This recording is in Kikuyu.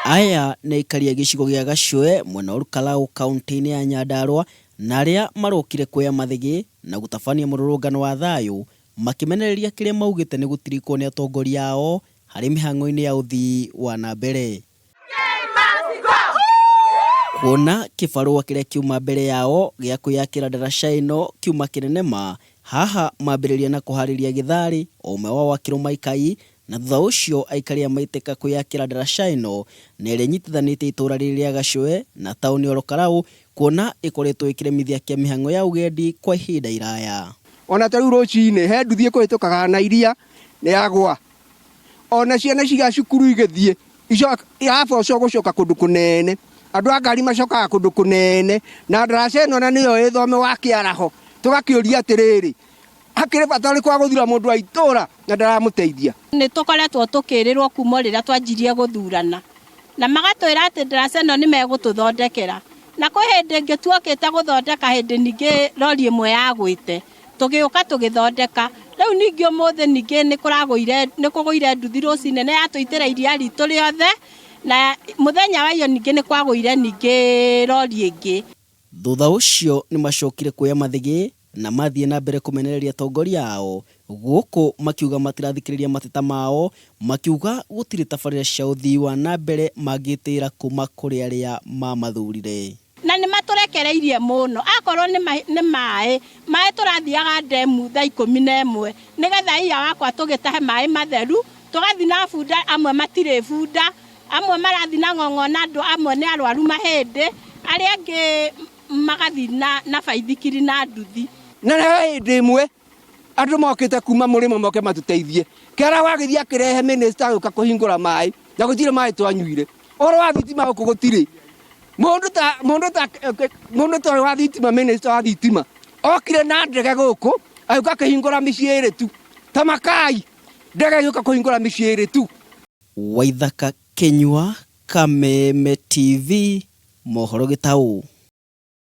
Aya nĩ aikari a gĩcigo gĩa Gacũe mwena wa Olkalau kauntĩ-inĩ ya Nyandarua na arĩa marokire kuoya mathĩgĩ na gũtabania mũrũrũngano wa thayũ makĩmenereria kĩrĩa maugĩte nĩ gũtirikwo nĩ atongoria ao harĩ mĩhang'o-inĩ ya ũthii wa na mbere. Kuona kĩbarũa kĩrĩa kiuma mbere yao gĩa kwĩyakĩra ndaraca ĩno kiuma kĩnene ma, haha mambĩrĩria na kũharĩria gĩtharĩ, o ũmwe wao akĩrũma ikai na thutha ũcio aikari a maitĩka kwĩyakĩra ndaraca ĩno na ĩrĩa ĩnyitithanĩtie itũra rĩrĩ rĩa Gacũe na taũni ya Olkalau kuona ĩkoretwo ĩkĩremithia kĩa mĩhang'o ya ũgendi kwa ihinda iraya. Ona ta rĩu rũcinĩ he nduthi ĩkũhĩtũkaga na iria nĩ yagwa. Ona ciana cia cukuru igĩthiĩ iraboco gũcoka kũndũ kũnene. Andũ a ngari macokaga kũndũ kũnene na ndaraca ĩno na nĩyo ĩ thome wa kĩaraho. Tũgakĩũria atĩrĩrĩ, hakĩrĩ bata ũrĩkũ wa gũthura mũndũ wa itũra na ndaramũteithia? Nĩ tũkoretwo tũkĩrĩrwo kuma o rĩrĩa twanjirie gũthurana, na magatwĩra atĩ ndaraca ĩno nĩ megũtũthondekera. Na kwĩ hĩndĩ ĩngĩ tuokĩte gũthondeka hĩndĩ ningĩ rori ĩmwe yagwĩte, tũgĩũka tũgĩthondeka. Rĩu ningĩ ũmũthĩ ningĩ nĩ kũragũire, nĩ kũgũire nduthi rũcinĩ na yatũitĩra iria ritũ rĩothe, na mũthenya wa iyo ningĩ nĩ kwagũire ningĩ rori ĩngĩ. Thutha ũcio nĩ macokire kuoya mathĩgĩ na mathiĩ na mbere kũmenereria atongoria ao gũkũ makiuga matirathikĩrĩria mateta mao, makiuga gũtirĩ tabarĩra cia ũthii wa na mbere mangĩtĩĩra kuma kũrĩ arĩa mamathurire. Na nĩ matũrekereirie mũno, akorwo nĩ maĩ, maĩ tũrathiaga ndemu thaa 11 nĩgetha iya wakwa tũgĩtahe maĩ matheru, tũgathiĩ na bunda, amwe matirĩ bunda, amwe marathiĩ na ng'ong'o na andũ amwe nĩ arwaru mahĩndĩ, arĩa angĩ magathiĩ na baithikiri na nduthi. Na he hĩndĩ ĩmwe andũ mokĩte kuma mũrĩmo moke matũteithie, Kĩara wagĩthiĩ akĩrehe minister agĩũka kũhingũra maĩ na gũtirĩ maĩ twanyuire. Ũhoro wa thitima gũkũ gũtirĩ. Mũndũ ta mũndũ ta mũndũ ta ũyũ wa thitima, minister wa thitima okire na ndege gũkũ agĩũka akĩhingũra mĩciĩ ĩrĩ tu, ta makai ndege ĩgĩũka kũhingũra mĩciĩ ĩrĩ tu. Waithaka Kĩnyua, Kameme TV, Mohoro Gĩtaũ.